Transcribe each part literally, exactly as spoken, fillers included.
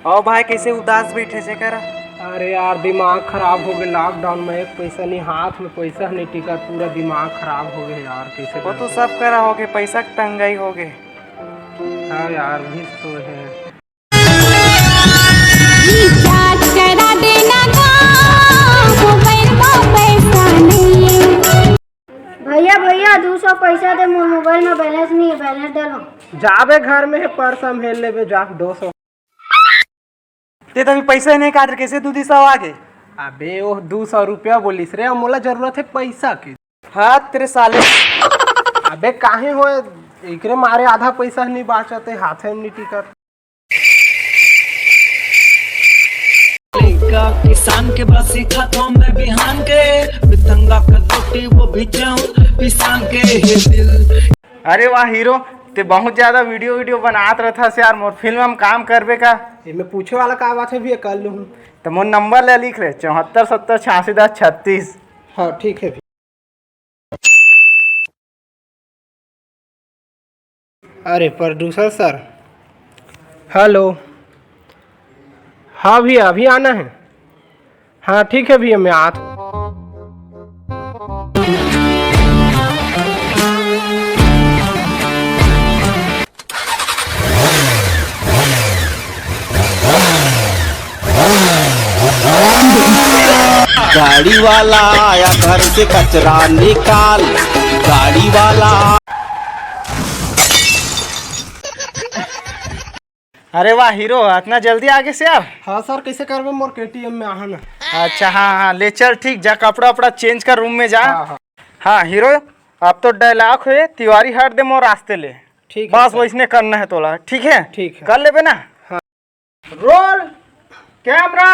अउ भाई, कइसे उदास बइठे से करा? अरे यार, दिमाग खराब हो गे। लॉकडाउन में एक पैसा नहीं, हाथ में पैसा नहीं टिकत, पूरा दिमाग खराब हो गे यार। कइसे वो करा? तो सब करा हो गे, पैसा के तंगई हो गे। हाँ यार, भी तो है। रिचार्ज करा देना गा, मोबाइल में पैसा नहीं। भैया, भैया, दू सौ पैसा दे, मोर मोबाइल में बैलेंस नहीं है, बैलेंस डालो। जाबे घर में है, पर्स हम हेल लेबे, जा, दो सौ। ते तो अभी पैसा ही नहीं काट रखे, से दू सौ आ गए। अबे, वो दू सौ रुपया बोलिस रे, मोला जरूरत है पैसा के। हाँ, तेरे साले। अबे, काहे हो, एकरे मारे आधा पैसा नहीं बाचत है, हाथे में नहीं टिकत। लइका किसान के बस सिखाथों मैं बिहान के, बितंगा का रोटी वो भी चाउर पिसान के, हे दिल। अरे वाह हीरो, ते बहुत ज्यादा वीडियो वीडियो बनात रहथस यार, मोर फिल्म में काम करबे का? एमे पूछे वाला का बात है भैया, कर लूँ। तो मोर नंबर ले लिख ले, चौहत्तर सत्तर छियासी दस छत्तीस। हाँ, ठीक है भैया। अरे प्रोड्यूसर सर, हेलो। हाँ भैया, अभी आना है। हाँ ठीक है भैया, मैं आत। गाड़ी वाला आया घर से कचरा निकाल, गाड़ी वाला। अरे वाह हीरो, इतना जल्दी आ गेस यार। हाँ सर, कइसे करबे, मोर केटीएम में आहा ना। अच्छा, हाँ हाँ, ले चल, ठीक, जा कपड़ा वपड़ा चेंज कर, रूम में जा। हाँ, हाँ। हाँ हीरो, अब तो डायलॉग होए, तिवारी हट दे मोर रास्ते ले। ठीक है बस सर। वइसने करना है तोला, ठीक है? ठीक है। कर लेबे ना? हाँ। Role, camera,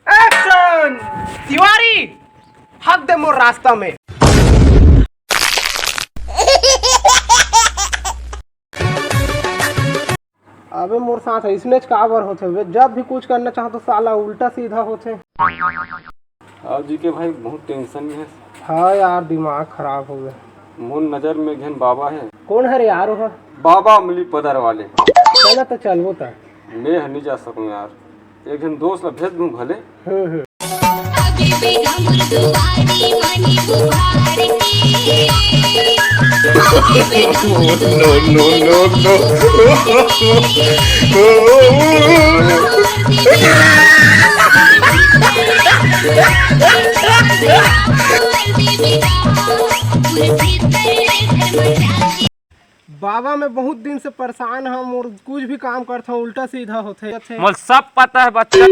action. तिवारी, हट दे मोर रास्ता में। अबे मोर साथ अइसनेच काबर होथे बे? जब भी कुछ करना चाहो तो साला उल्टा सीधा होथे। हाँ जीके भाई, बहुत टेंशन में है। हाँ यार, दिमाग खराब हो गया। मोर नजर में एक झन बाबा है। कौन है रे यार वो? बाबा अमली पदर वाले। चला तो चलबो त। मैं नहीं जा सकूँ यार, एक झन दोस्त ला भेज दूँ भले। हम्म, हम्म। No, no, no, no। बाबा, मैं बहुत दिन से परेशान हूँ, मोर कुछ भी काम करता हूँ उल्टा सीधा होथे। मोला सब पता है बच्चा।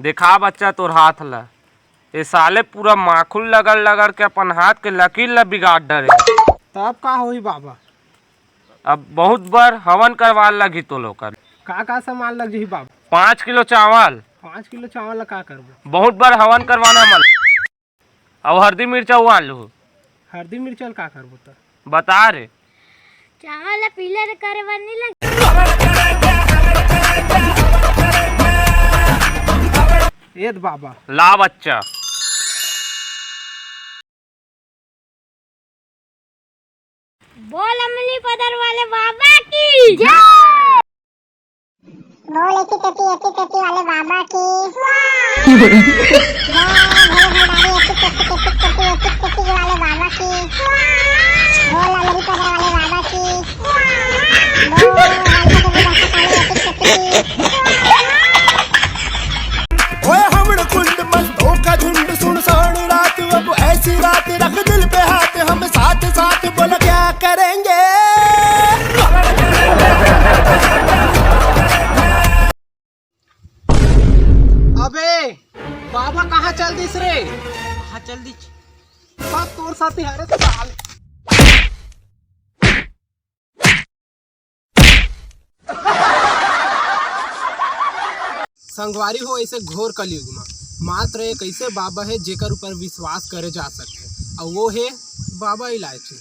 देखा बच्चा तोर हाथ ला, ये साले पूरा माखुल लगड़ लगड़ के अपन हाथ के लकीर ला बिगाड़ डरे। तब का होही बाबा? अब बहुत बार हवन करवा लगी तो लोग। का का सामान लग जही बाबा? पाँच किलो चावल। पाँच किलो चावल ला का करबो? बहुत बार हवन करवाना मन। अब हरदी मिर्चा उबाल लूँ। हरदी मिर्चा ल का करबो त? बता रे। चावल ला पीला रे करे बर नहीं लग। एद बाबा। ला बच्चा। बोल अमली पदर वाले बाबा की जय। बोल एती तेती एती तेती वाले बाबा की। जय। बोल भोले भंडारी एती तेती तेती तेती एती तेती वाले बाबा की। बोल अमली पदर वाले बाबा की। बोल हल्का से भी रखा पानी एती तेती की। ओए हमड़ कुंड मस्तों का झुंड, सुनसान रात अब ऐसी रात, रख दिल पे हाथ हम साथ साथ, बोल क्या करेंगे। अबे बाबा कहाँ चल दिस रे? कहाँ चल दिस? सब तोर साथ ही हरे साल। संगवारी हो, ऐसे घोर कलयुग में मात्र एक ऐसे बाबा है जेकर ऊपर विश्वास करे जा सकते, और वो है बाबा इलायची।